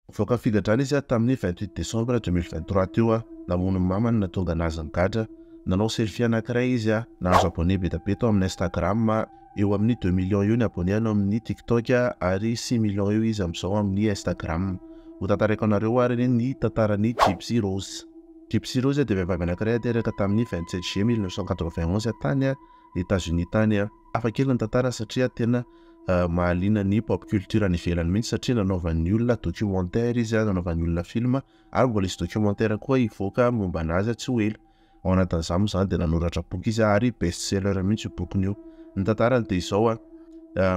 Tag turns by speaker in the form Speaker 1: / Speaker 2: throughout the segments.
Speaker 1: Nivoaka ny figadrana izy tamin'ny 28 décembre 2023 teo. Namono ny mamany nahatonga anazy nigadra. Nanao selfie anankiray izy, nahazo abonné be dia be tao amin'ny Instagram, eo amin'ny 2 millions eo ny abonné any amin'ny TikTok ary 6 millions eo izy amin'izao amin'ny Instagram. Ho tantaraiko anareo ary ny tantaran'i Gypsy Rose. Gypsy Rose dia vehivavy anankiray teraka tamin'ny 27 juillet 1991 tany États-Unis tany. Hafa kely ny tantara satria tena mahaliana ny pop culture any ivelany mihitsy, satria nanaovan'ny olona documentaire izy, nanaovan'ny olona film, ary mbola hisy documentaire koa hivoaka momba anazy tsy ho ela. Ao anatin'izany moa zany dia nanoratra boky izy ary best seller mihitsy io bokiny io. Ny tantarany dia izao: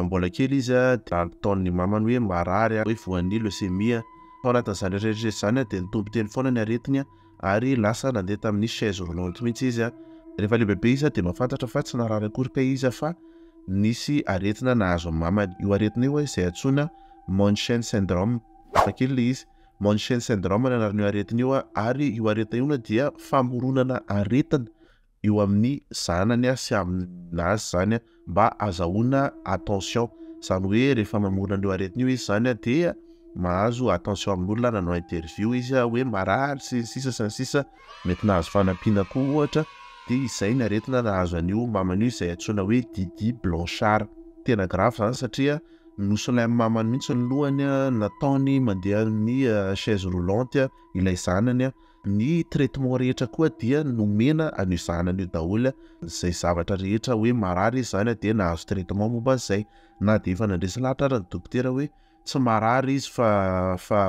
Speaker 1: mbola kely izy dia nataon'ny mamany hoe marary, hoe voan'ny leucémie. Tao anatin'izany rehetra zany dia nitombo teny foana ny aretiny ary lasa nandeha tamin'ny chaise roulante mihitsy izy. Rehefa lehibebe izy dia mahafantatra fa tsy narary akory ka izy fa nisy aretina nahazo ny mamany. Io aretina io izay antsoina Munchausen syndrome. Hafa kely le izy. Munchausen syndrome ny anaran'io aretina io, ary io aretina io dia famoronana aretina eo amin'ny zanany sy aminazy zany mba azahoana attention. Zany hoe rehefa mamorona an'io aretina io izy zany dia mahazo attention amin'olona, nanao interview izy hoe marary sy ny sisa sy ny sisa, mety nahazo fanampiana koa ohatra. Dia izay ny aretina nahazo an'io mamany io izay antsoina hoe Didi Blanchard. Tena grave zany satria nosolain'ny mamany mihitsy ny lohany, nataony mandeha amin'ny chaise roulante ilay zanany. Ny traitement rehetra koa dia nomena an'io zanany io daholo. Izay zavatra rehetra hoe marary izy zany dia nahazo traitement momba an'izay. Na dia efa nandresy lahatra ary ny dokotera hoe tsy marary izy fa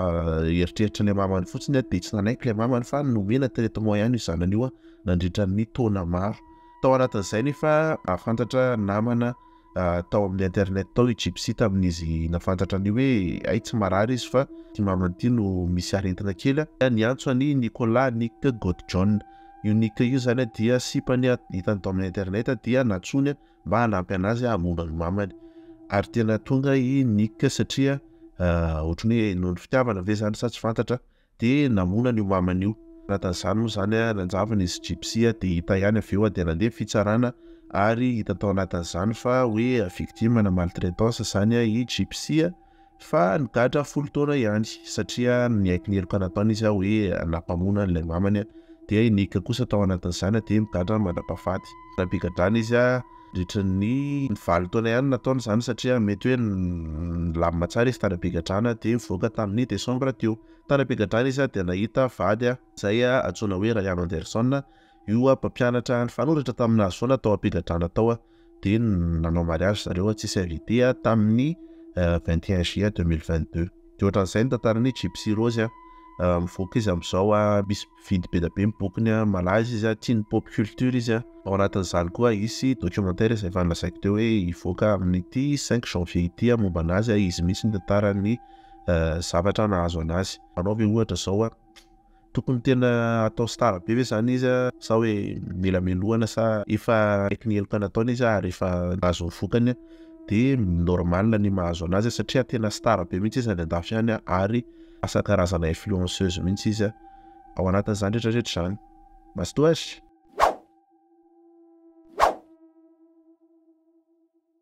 Speaker 1: eritreritra ilay mamany fotsiny, dia tsy nanaiky ilay mamany fa nomena traitement ihany io zanany io nandritra ny taona maro. Tao anatin'izay nefa nahafantatra namana tao amin'ny internet tao i Gypsy tamin'izy nahafantatra an'io hoe ay, tsy marary izy fa ty mamany ity no misy aretina kely. Niantso an'i Nicolas Nick Godejohn. Io Nick io zany dia sipany hitany tao amin'ny internet, dia nantsoiny mba hanampy anazy hamono ny mamany. Ary tena tonga i Nick satria ohatran'ny hoe noho ny fitiavana ve zany sa tsy fantatra, dia namono an'io mamany io. Anatin'izany moa zany nanjavona izy Gypsy, dia hita ihany avy eo, dia nandeha fitsarana ary hita tao anatin'izany fa hoe victime na maltraitance zany i Gypsy, fa nigadra 10 taona ihany satria niaiky ny heloka nataony izy hoe nampamono an'ilay mamany. Dia i Nick kosa tao anatin'izany dia migadra mandra-pahafaty. Nampigadrana izy nandritra ny 8 taona ihany nataony zany, satria mety hoe nilamina tsara izy tany am-pigadrana, dia nivoaka tamin'ny décembre teo. Tany am-pigadrana izy dia nahita vady izay antsoina hoe Ryan Anderson. Io mpampianatra nifanoratra taminazy foana tao am-pigadrana tao, dia nanao mariage zareo tsisy invité tamin'ny 21 juillet 2022. Dia ohatran'izay ny tantaran'i Gypsy Rose. Mivoaka izy amin'izao, misy mpividy be dia be ny bokiny, malaza izy, tia ny pop culture izy. Ao anatin'izany koa hisy documentaire izay efa nolazaiko teo hoe hivoaka amin'ity 5 janvier ity momba anazy, izy mihitsy ny tantaran'ny zavatra nahazo anazy. Anao ve ohatra zao, tokony tena atao star be ve zany izy sa hoe mila melohana, sa efa niaiky ny heloka nataony izy ary efa nahazo ny vokany dia normal ny mahazo anazy, satria tena star be mihitsy izy any andafy any ary lasa karazana influenceuse mihitsy izy ao anatin'izany rehetra rehetra zany. Mazotoa ary.